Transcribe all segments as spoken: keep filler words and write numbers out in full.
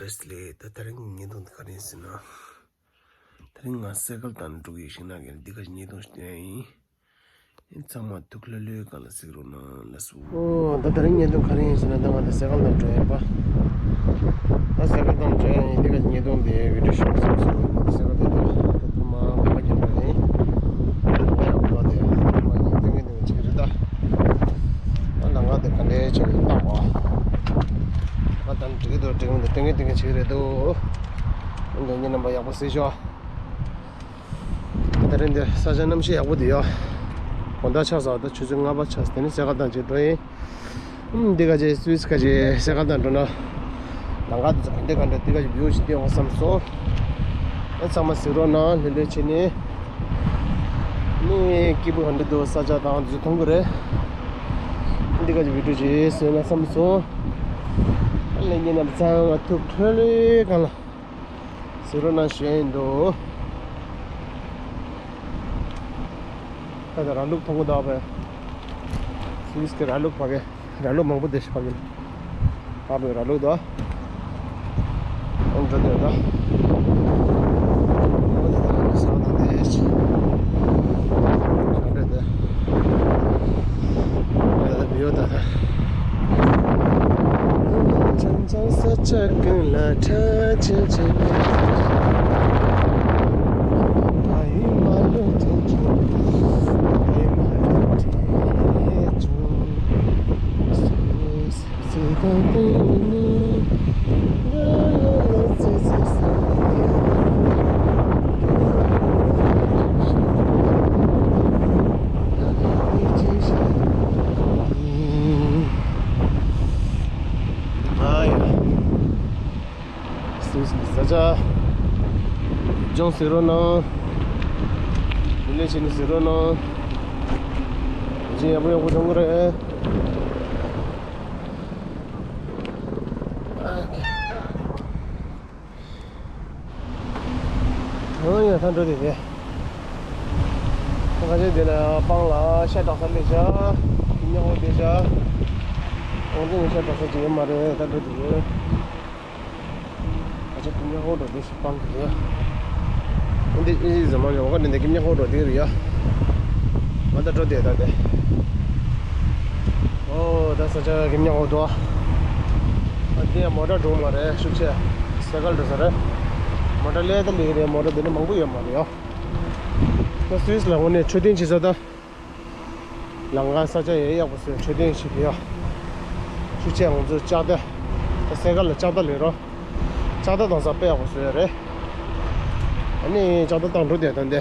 ལེས་ལེ། ད་དེ་རིང་གི་བརྙན་ཐུང་འདི་ག་རེ་ཡིན་ཟེར་ན། དེ་རིང་ང་སེ་ཀལ་དང་འགྲོ་གི་ཡོད། ཤིང་ནགས་ཀྱི་འདི་ག་བརྙན་ཐུང་ཞིག་བསྟན་ཡིན། ཡིན་ཚང་མ་ཐུགས་ལྷོད་ལྷོད་སྒང་ལ་གཟིགས་རོགས་གནང་ལགས་སོ། ཨོ་ད་དེ་རིང་བརྙན་ཐུང་ག་རེ་ཡིན་ཟེར་ན། ད་ང་ད་སེ་ཀལ་དང་འགྲོ་ཡིན་པ། ད་སེ་ཀལ་དང་འགྲོ་ཡིན། འདི་ག་བརྙན་ཐུང་འདི་བི་ཌིའོ་ཤུ་ཊི་བྱེད་སོང་། སེ་ཀལ་དེ་ད་ད་དུ་མ་ཕ་གི་འགྲོ་ཡིན། ད་ཡག་པོ་དེ་ད་མ་ཡིན་ཏིང་ངེ་ཏིང་ངེ་བྱེད་ཀྱི་རེད་ད། ད་ལམ་ཁ་དེ་ག་འདྲའི་ཆགས་ཡོད་ལྟ་བ། ང་ད་འགྲིག་གི་འདུག་འགྲིག་མི་འདུག་ཏིང་ངེ་ཏིང་ངེ་བྱེད་ཀྱི་རེད་འདུག་འདི་ཉིན་རྣམ་པ་ཡག་པོ་གཟིགས་ཤོག་ད་རིང་འདི་ས་ཆ་གནམ་གཤིས་ཡག་པོ་འདུག་ཡ། དགོང་དག་ཆགས་སོང་། ད་ཆུ་ཚོད་ལྔ་པ་ཆགས་སོང་། དེ་ནས་སེ་ཀལ་དང་བཅས་འགྲོ་ཡིན། ཨུམ། འདི་ག་ཅེ་སུད་སི་ག་ཅེ་སེ་ཀལ་དང་འགྲོ་ན། ལམ་ཁ་འདི་ཚོ་ག་འདྲ་ག་འདྲ་འདི་ག་ཅེ་བིའུ་ཞིག་སྟོན་འོང་བསམ་སོང་། ཨ་ཚང་མ་གཟིགས་རོགས་གནང་། ལྷོད་ལྷོད་བྱས་ནས། ནི་སྐྱིད་པོ་ག་འདྲ་འདུག་ས་ཆ་དང་འདི་ཚོ་མཐོང་གི་རེད། འདི་ག་ཅེ་བི་ཌིའོ་ཅེ་བཟོས་ན་བསམ་སོང་། ཨ་ལྷན་རྒྱས་རྣམས་ཚང་མ་ཐུགས་ཁྲོ་ལོའི་སྒང་ལ། ཟེར་རོ་ན་ཞེས་ཡིན་འདུག་ད་ལྟ་ར་ལུག་མཐོང་གི་འདུག་པས། སུད་སི་གི་ར་ལུག་ཕ་གི་ར་ལུག་མང་པོ་འདུག་ཕ་གི་ཕ་གི་ར་ལུག་འདུག་ཨང་འགྲོ་འདོད་ད། ཡོད་ད་ད། ཚང་ས་ཆ་ཀུན་ལ་ཁྲ་ཆིལ་ཆིལ། ད་ཡིན་མ་ལོ་དྲན་བྱུང་། ད་ཡིན་མ་ལོ་དྲན་བྱུང་། སུ་དང་དེ་ནི་ང་ལ་ལ་ཙི་ཙི་ས། ཨ་ཡ། སུད་སི་གི་ས་ཆ། ལྗོངས་ཟེར་རོ་ནང་། མི་ལས་བྱེད་ནི་ཟེར་རོ་ནང་། ཇི་ཡག་པོ་ཡག་པོ་མཐོང་གི་རེད། ཨོ་ཡ། ད་འགྲོ་དེ་རེད། ད་ཁ་ཤས་དེ་ལ་སྤང་ལ་ཤ་བྲག་ས་སླེབས་ཤག་ཉ་འོ་དེ་ཤག་འོ་དེ་ནི་ཤ་བྲག་ས་ཅིག་ཡོད་མ་རེད། ད་འགྲོ་དེ་རེད། ཁ་ཤས་ཀྱི་ཉ་འོ་འགྲོ་དེ་ཤག་སྤང་གི་རེད། འོ་དེ་ཨི་ཟི་མ་ཉོ་ག་ནི་འདི་ཀྱི་ཉ་འོ་འགྲོ་དེ་རེད་ཡ། ང་ད་འགྲོ་དེ་ད་དེ། ཨོ་ད་ས་ཆ་གི་ཉ་འོ་དོ། ཨ་དེ་མོ་ཊ་འགྲོ་མ་རེད། ཤུགས་ཆེ་སེ་ཀལ་འགྲོ་ས་རེད། མོ་ཊ་ལས་ད་ལས་རེད། མོ་ཊ་དེ་ནི་མང་པོ་ཡོད་མ་རེད་ཡ། ད་སུད་སི་ལ་འོ་ནས་འཕྲོད་བསྟེན་བྱེད་ས་ད། ལམ་ཁ་ས་ཆ་ཡ་ཡག་པོ་བཟོས། འཕྲོད་བསྟེན་བྱེད་ཀྱི་ཡ། ཤུགས་ཆེ་ང་ཚོ་ལྕགས་རྟ། ད་སེ་ཀལ་ལ་ལྕགས་རྟ་ལས་རོ། ལྕགས་རྟ་གཏོང་ས་དཔེ་ཡག་པོ་བཟོས་ཡོད་རེད། ཨ་ནི་ལྕགས་རྟ་བཏང་འགྲོ་དེ་ད་འདི།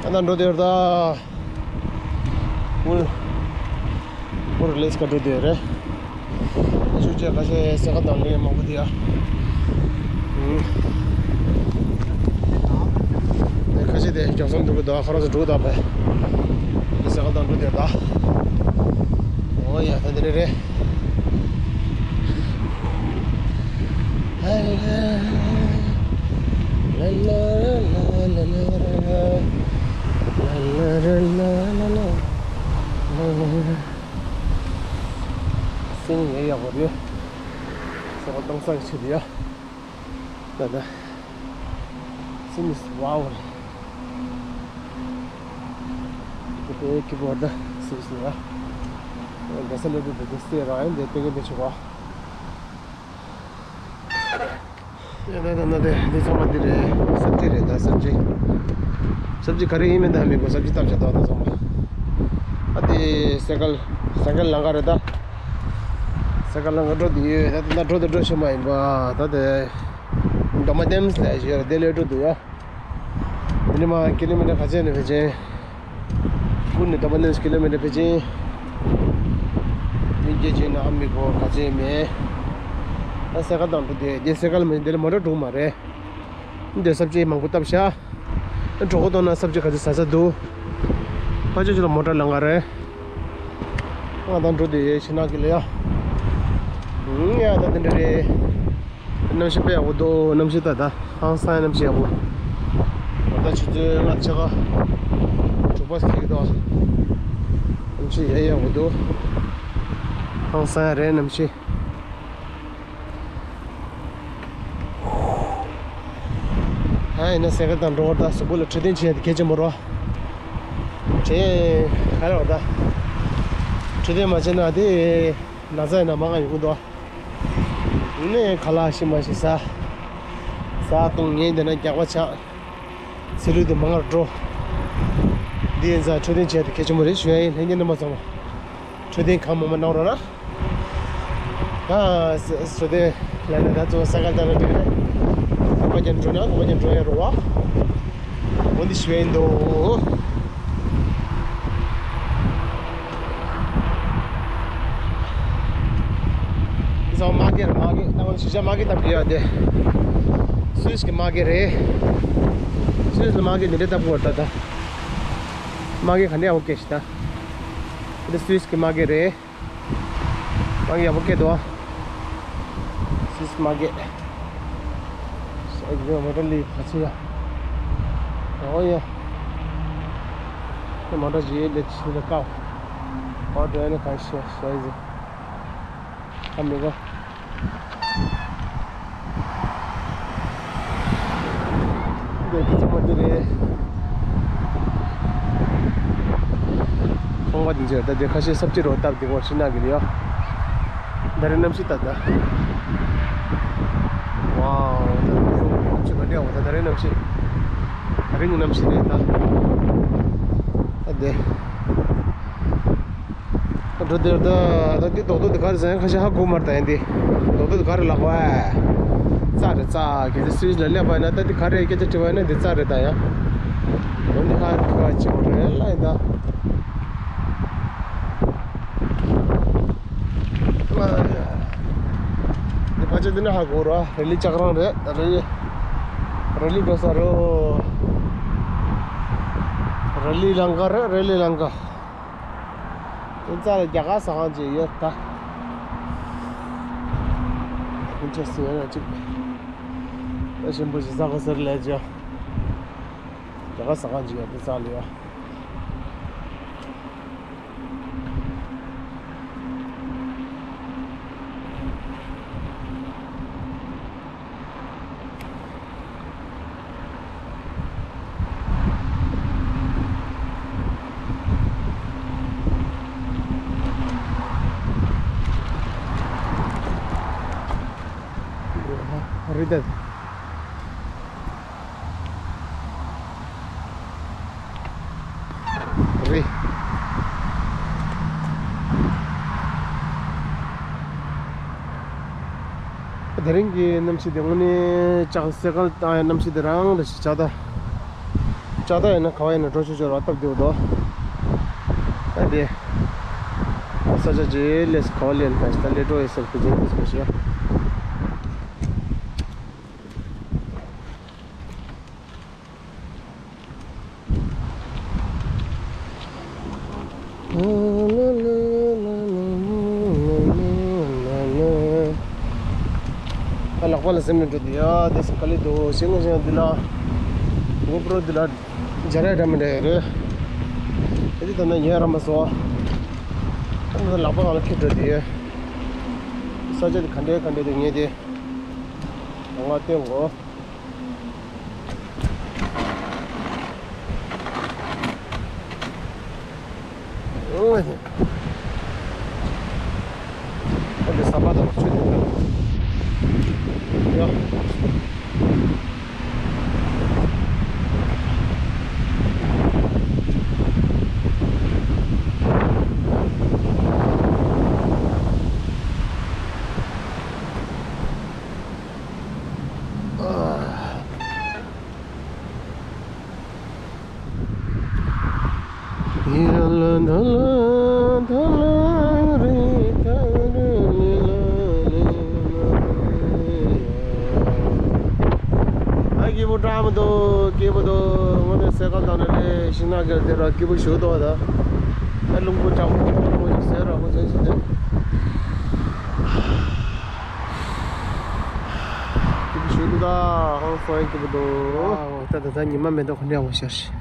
ད་ལྟ་འགྲོ་དེ་ཡོད་ད། ཨུལ། ཨུལ་ལེས་ཀ་འགྲོ་དེ་ཡོད་རེད། ཤུགས་ཆེ་ཁ་ཤས་སེ་ཀལ་དང་ལེན་མང་པོ་དེ་ཡ། ཨུམ། ཁ་ཤས་དེ་རྒྱང་སོང་འགྲོ་གི་འདུག་ཁོ་རང་ཚོ་འགྲོ་གི་འདུག་པས། སེ་ཀལ་དང་འགྲོ་དེ་ཡོད་ད། ཨོ་ཡ། ད་འདི་རེད་རེད། སེམས་ཡ་ཡག་པོ་རེད། སེམས་གཏིང་ས་ཆེ་རེད་ཡ། ད་ད། སེམས་ཝའོ་རེད། དེ་དེ་ཀི་བོར་ད་སེམས་ཡ། འདི་ས་ལེ་དུ་དེ་དེ་སེ་ར་ཡིན་དེ་དེ་གི་དེ་ཆུ་བ། ཡ་ད་ད་ན་དེ་འདི་ཚང་མ་འདི་རེད། སབ་ཇི་རེད་ད། སབ་ཇི། སབ་ཇི་ག་རེ་ཡིན་མིན་ད་མི་གོ་སབ་ཇི་བཏབ་བྱ་ད་ད་ཚང་མ། ཨ་དེ་སེ་ཀལ། སེ་ཀལ་ལམ་ཁ་རེད་ད། སེ་ཀལ་ལམ་ཁ་འགྲོ་དེ་ཡོད། ད་ད་འགྲོ་དེ་འགྲོ་ཤེས་མ་ཡིན་པ་ད་དེ། འགྲོ་མ་དེམ་སླེ་ཞེས་རེད་དེ་ལས་འགྲོ་དུ་ཡ། འདི་ནི་མ་ཀི་ལོ་མི་ཊར་ག་ཚད་ནས་ཕེབས་ཅན། ཀུན་ནས་ཏོ་པ་ནས་ཀི་ལོ་མི་ཊར་ཕེབས་ཅན། མི་སྐྱེ་ཅན་ན་ཧ་མི་གོ་ག་ཚད་མེད། ད་སེ་ཀལ་དང་འགྲོ་དེ་དེ་སེ་ཀལ་མི་འདི་ལ་མོ་ཊ་འགྲོ་མ་རེད། འདི་སབ་ཇི་མང་པོ་བཏབ་ཤག་གྲོགས་པོ་དང་ན་སབ་ཇི་ག་ཚད་ཟ་ས་འདུག་ཕ་ཆོས་ཆོས་ལ་མོ་ཊ་ལང་ག་རེད། ང་དང་འགྲོ་དེ་ཕྱི་ནང་གི་ལ་ཡ། ཡ་ད་དེ་འདྲ་རེད། གནམ་གཤིས་དཔེ་ཡག་པོ་འདུག་གནམ་གཤིས་ད་ད་ཧང་སང་གནམ་གཤིས་ཡག་པོ། ད་ཆུ་ཚོད་ལྔ་ཕྱེད་ཀ་དྲུག་པ་ཁེག་འདུག་གནམ་གཤིས་ཡ་ཡག་པོ་འདུག་ཧང་སང་ཡ་རེད་གནམ་གཤིས། ཡིན་ན་སེ་ག་དང་འགྲོ་བར་ད་གཟུགས་པོ་ལ་འཕྲོད་བསྟེན་བྱེད་ཡ་དེ་གལ་ཆེན་པོ་རེད། དེ་ག་རེ་བ་ད། འཕྲོད་བསྟེན་མ་བྱས་ན་དེ་ན་ཚ་ཡིན་ན་མང་ང་ཡོང་གི་འདུག་ནས་ཁ་ལག་ཤི་མ་ཤི་ཟ། ཟ་བཏུང་ཉལ་བསྡད་ན་རྒྱགས་པ་ཆགས། ཚེ་ལུས་དེ་མང་ང་འགྲོ། འདི་ཡིན་ཙང་འཕྲོད་བསྟེན་བྱས་ཏེ་གལ་ཆེན་པོ་རེད་ཞུ་ཡ་ཡིན། ལྷན་རྒྱས་རྣམ་པ་ཚང་མ་འཕྲོད་བསྟེན་གང་མང་མང་གནང་རོགས་གནང་། ཨ་ས་ས་དེ་ལ་ལ་ད་ཚོ་ས་ག་ལྟ་ན་འགྲིག་རེད། གོམ་པ་རྒྱབ་འགྲོ་ན་གོམ་པ་རྒྱབ་འགྲོ་ཡ་རོགས། འོ་འདི་ཞུ་ཡ་ཡིན་འདུག་ཚང་མ་མ་གི་རེད། མ་གི་ད་ང་ཤི་ཤ་མ་གི་ལྟ་གི་ཡོད་དེ། སུད་སི་གི་མ་གི་རེད། སུད་སི་ལ་མ་གི་འདི་འདྲ་ལྟ་གི་ཡོད་ད་ད། མ་གི་ག་འདྲ་ཡོད་ཀྱི་ཤི་ད། འདི་སུད་སི་གི་མ་གི་རེད། མ་གི་ཡག་པོ་སྐྱེས་འདུག་ཨ། སུད་སི་མ་གི། ས་གི་མོ་ཊ་ལི་ག་ཚོད་ཡ། ཨོ་ཡ། ཁྱེད་མོ་ཊ་ཇི་ལེ་ཆི་ལེ་ཀའོ། ཨོ་འགྲོ་ཡ་ནི་ག་ཤ་ཤ་ཡི་ཟི། ཨ་མི་གོ། འདི་གི་ཚང་མ་འདི་རེད། ཁང་པ་འདི་ཚོ་ད་དེ་ཁ་ཤས་སབ་ཅི་རོ་སྟབས་བདེ་པོ་ཞིག་ན་གི་རེད་ཡ། ད་རེས་གནམ་གཤིས་ད་ད། ཝའོ། ད་རེས་གནམ་གཤིས་ག་འདྲ་ཡོད་ད། ད་རེས་གནམ་གཤིས། ད་རེས་ཀྱི་གནམ་གཤིས་རེད་ད། ད་དེ། འགྲོ་དེར་ད་ད་འདི་རྡོག་རྡོག་འདི་ག་རེ་ཟ་ཡང་ཁ་ཤས་ཧ་གོ་མར་ད་ཡིན་འདི། རྡོག་རྡོག་འདི་ག་རེ་ལབ་པ། རྩྭ་རེད་རྩྭ། གལ་སྲིད་སུད་སི་ལ་སླེབས་པ་ཡིན་ན་ད་འདི་ག་རེ་སྐད་ཆ་དྲིས་པ་ཡིན་ན་འདི་རྩྭ་རེད་ད་ཡ། འོ་འདི་ཧ་གོ་བ་ཆེ་བོ་རེད་ལ་ཡིན་ད། འདི་ཕལ་ཆེར་འདི་ན་ཧ་གོ་ར་རི་ལི་ལྕགས་རང་རེད། རི་ལི་རི་ལི་གོ་ས་རོ། རི་ལི་ལང་ཀ་རེད། རི་ལི་ལང་ཀ། དེ་རྩ་ལ་རྒྱ་གར་ཟ་ཁང་ཅིག་ཡོད་ད། ཨིན་ཊི་རེ་སི་ཊིང་ཡོད་ན་ཅིག་ཨེ་ཞིམ་པོ་ཞིག་ཟ་དགོས་ཟེར་ལས་ཀྱི། རྒྱ་གར་ཟ་ཁང་ཅིག་ཡོད་དེ་རྩ་ལ་ཡོད། རི་དྭགས། རི། དེ་རིང་གི་གནམ་གཤིས་དེ་དངོས་གནས་ལྕགས་སེ་གལ་བཏང་ཡ་གནམ་གཤིས་དེ་རང་རེད་ཤག་ད། ལྕགས་ད་ཡིན་ན་ག་བ་ཡིན་ན་འགྲོ་ཆོག་ཆོག་ར་སྟབས་བདེ་བོ་འདུག་ད་དེ། ས་ཆ་ཇེ་ལེགས་ག་བ་ལེན་ད་ཞིག་ད་ལས་འགྲོ་ཡི་སེམས་ཁུ་འཛིན་དུ་སོང་ཤག་ཨ་ལག་པ་ལ་སེམས་མི་འགྲོ་དེ་ཡ། དེ་སེམས་དཀའ་ལས་འདུག་ཞེ་ངོ་ཞེ་ཡང་འདི་ལ་གོ་པྲོ་འདི་ལ་སྦྱར་ཡ་འདྲ་མི་འདྲ་ཡོད་རེད། དེ་ད་ནི་ཉན་ར་མ་སོང་། ཨ་ནི་ལག་པ་ང་ལ་ཁེ་འགྲོ་དེ་ཡ། ས་ཆ་དེ་ག་འདྲའི་ག་འདྲའི་དེ་ངས་དེ་ང་སྟོན་གོ། ཨོ་ཡ། ཨ་ནི་ཟམ་པ་དང་ཆུ་དེ་ཡ། ཨ་སྐྱིད་པོ་འདྲ་མི་འདུག་སྐྱིད་པོ་འདུག་དངོས་གནས་སེ་གལ་བཏང་ནས་ལས་ཤིང་ནགས་ཀྱི་དེ་ར་སྐྱིད་པོ་ཞུ་འདུག་ད། ཨ་རླུང་བུ་གྲང་མོ་གྲང་མོ་ཞིག་ཟེར་ར་མོ་ཟེར་ཞིག་དེ། སྐྱིད་པོ་ཞུ་འདུག་ད་ཧང་སང་སྐྱིད་པོ་འདུག་ད་ད་ད་ཉི་མ་མེ་ཏོག་ཁོ་འདྲ་ཡང་བ་ཤར་ཤི།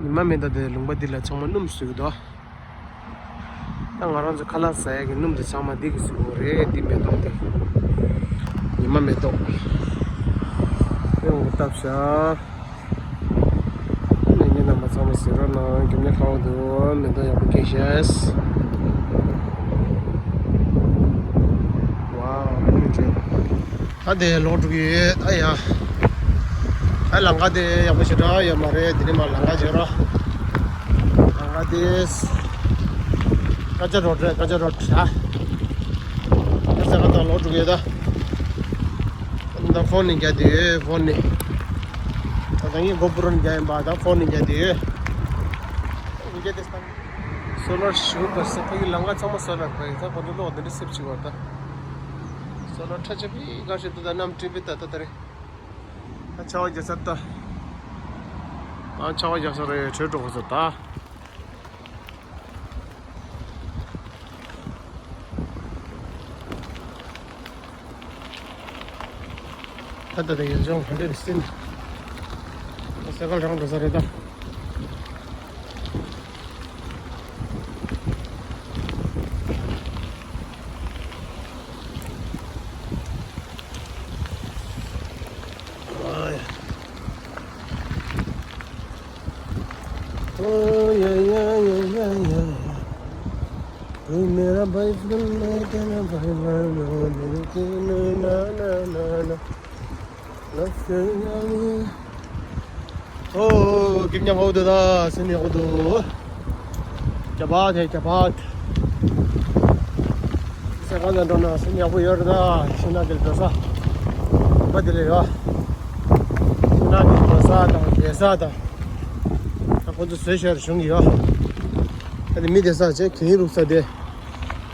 ཉི་མ་མེ་ཏོག་དེ་ལུང་པ་འདི་ལ་ཚང་མ་སྣུམ་བཟོས་ཀྱི་འདུག་ད་ང་རང་ཚོ་ཁ་ལག་ཟ་ཡ་གི་སྣུམ་དེ་ཚང་མ་འདི་གི་བཟོས་པ་རེད། འདི་མེ་ཏོག་དེ་ཉི་མ་མེ་ཏོག་ཡོང་གི་སྟབས་བྱ། ནས་ངེད་རྣམ་པ་ཚང་མ་གཟིགས་རོགས་གནང་། རྒྱུ་མེད་ཁ་བ་འདུག་མེ་ཏོག་ཡག་པོ་སྐྱེས་ཤག་ཝའོ། ཨ་དེ་ལོག་འགྲོ་གི་ཡོད། ཨ་ཡ། ཨ་ལམ་ཁ་དེ་ཡག་པོ་ཞེ་དྲག་ཡོད་མ་རེད། དེ་ནས་མར་ལམ་ཁ་བརྗེ་རོགས། ལམ་ཁ་དེ། ཀ་ཅ་རོ་ཌི་རེད། ཀ་ཅ་རོ་ཌི་ཨ། ཨ་ས་ཁ་དང་ལོག་འགྲོ་གི་ཡོད་ད། ད་ཕོན་ནས་རྒྱག་དུས་ཡོད། ཕོན་ནས། ད་ད་ངས་གོ་པུ་རོ་ནས་རྒྱག་ཡིན་པ། ད་ཕོན་ནས་རྒྱག་དུས་ཡོད། ཡིན་རྒྱ་དེ་སྟངས། སོ་ལར་ཞུ་བར་སེ་ཕ་གི་ལམ་ཁ་ཚང་མ་སོ་ལར་ཕ་གི་ད་ཁོ་ཚོ་གློག་འདི་འདྲ་སེབ་བྱེད་བར་ད། སོ་ལར་ཁྲ་ཆ་པི་ག་ཞིག་ད་ད་གནམ་སྤྲིན་པའི་ད་ད་ད་རེད། ད་ཆར་པ་རྒྱག་ས་ད། ད་ཆར་པ་རྒྱག་ས་རེད། བྲོས་འགྲོ་གི་ས་ད། ད་ལྟ་དེ་ཡུལ་ལྗོངས་ག་འདྲ་རེད་ཟེར་ན། ས་ག་རང་འགྲོ་ས་རེད་ད། ཨོ། སྐྱིད་ཉམས་པོ་འདུག་ད་སེམས་ཡག་པོ་འདུག་རྒྱ་བལ་དེ་རྒྱ་བལ། ས་ག་ནས་འགྲོ་ན་སེམས་ཡག་པོ་ཡོད་རེད་ད། ཤིང་ནགས་ཀྱི་འགྲོ་ས། བ་དེ་ལས་ཡོད། ཤིང་ནགས་ཀྱི་འགྲོ་ས་དང་བསྡད་ས་དང་། ད་ཁོ་ཚོ་བཟོས་བཞག་རེད། གཞུང་གིས་ཡོད། ད་དེ་མི་བསྡད་ས་བྱས། གད་སྙིགས་བླུགས་ས་དེ། གད་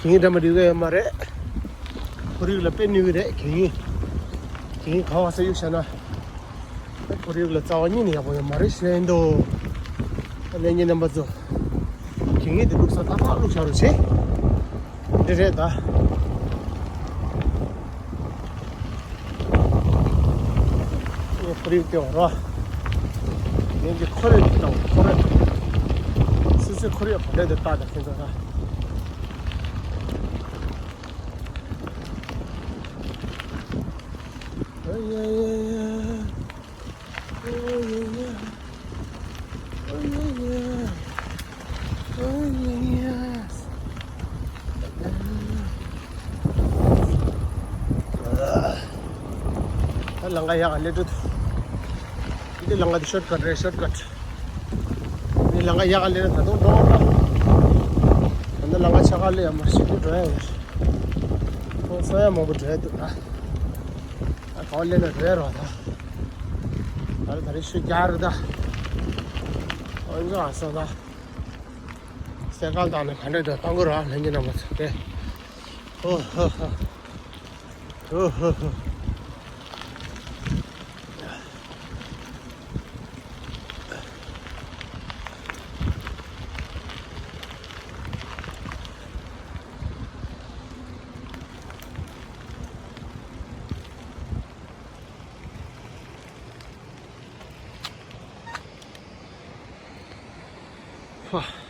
སྙིགས་འདྲ་མི་འདྲ་ཡོད་ཡོད་མ་རེད། ཁོར་ཡུག་ལ་དཔེ་གནོད་ཀྱི་རེད། གད་སྙིགས། གད་སྙིགས་ག་བ་ས་གཡུག་བཞག་ན། ཁོར་ཡུག་ལ་རྩ་བ་ཉིད་ནས་ཡག་པོ་ཡོད་མ་རེད་ཞུ་ཡིན་དོ། ཨ་ལས་ངེད་རྣམ་པ་ཚོ། གད་སྙིགས་དེ་བླུགས་ས་ཏག་ཏག་བླུགས་བཞག་རོགས་བྱེད། འདི་རེད་ད། ངས་ཁོར་ཡུག་སྟེར་བ་རོགས། ངས་ཀྱི་ཁོར་ཡུག་དང་ཁོར་ཡུག་སུ་སུའི་ཁོར་ཡུག་ག་འདྲ་འདུག་ལྟ་དང་ཁྱེད་ཚོ་ད། ཨ་ཡ་ཡ་ཡ། ད་ལམ་ཁ་ཡག་ག་སླེབས་འགྲོ་འདུག་འདི་ལམ་ཁ་འདི་ཤོར་ཀཊ་རེད། ཤོར་ཀཊ། འདི་ལམ་ཁ་ཡག་ག་སླེབས་ན་ད་དུང་འགྲོ་འོང་ད། ད་ལྟ་ལམ་ཁ་ཆག་ག་སླེབས་ཡོད་མ་རེད། ཞེ་པོ་འགྲོ་ཡ་ཡོད་རེད། ཁོང་ས་ཡ་མང་པོ་འགྲོ་ཡ་འདུག་ད། ད་ག་པར་སླེབས་ན་འགྲོ་ཡ་རོགས་ད། ད་རེས་ད་རེས་ཤུགས་རྒྱག་རེད་ད། ཨོ་ཡིན་ཙང་ཨ་ས་ད། སེ་ཀལ་བཏང་ནས་ག་འདྲ་འདྲ་བཏང་དགོས་ར། ལྷན་རྒྱས་རྣམ་པ་ཚོ་དེ། ཨོ་ཧོ་ཧོ། ཨོ་ཧོ་ཧོ། ཧྥ།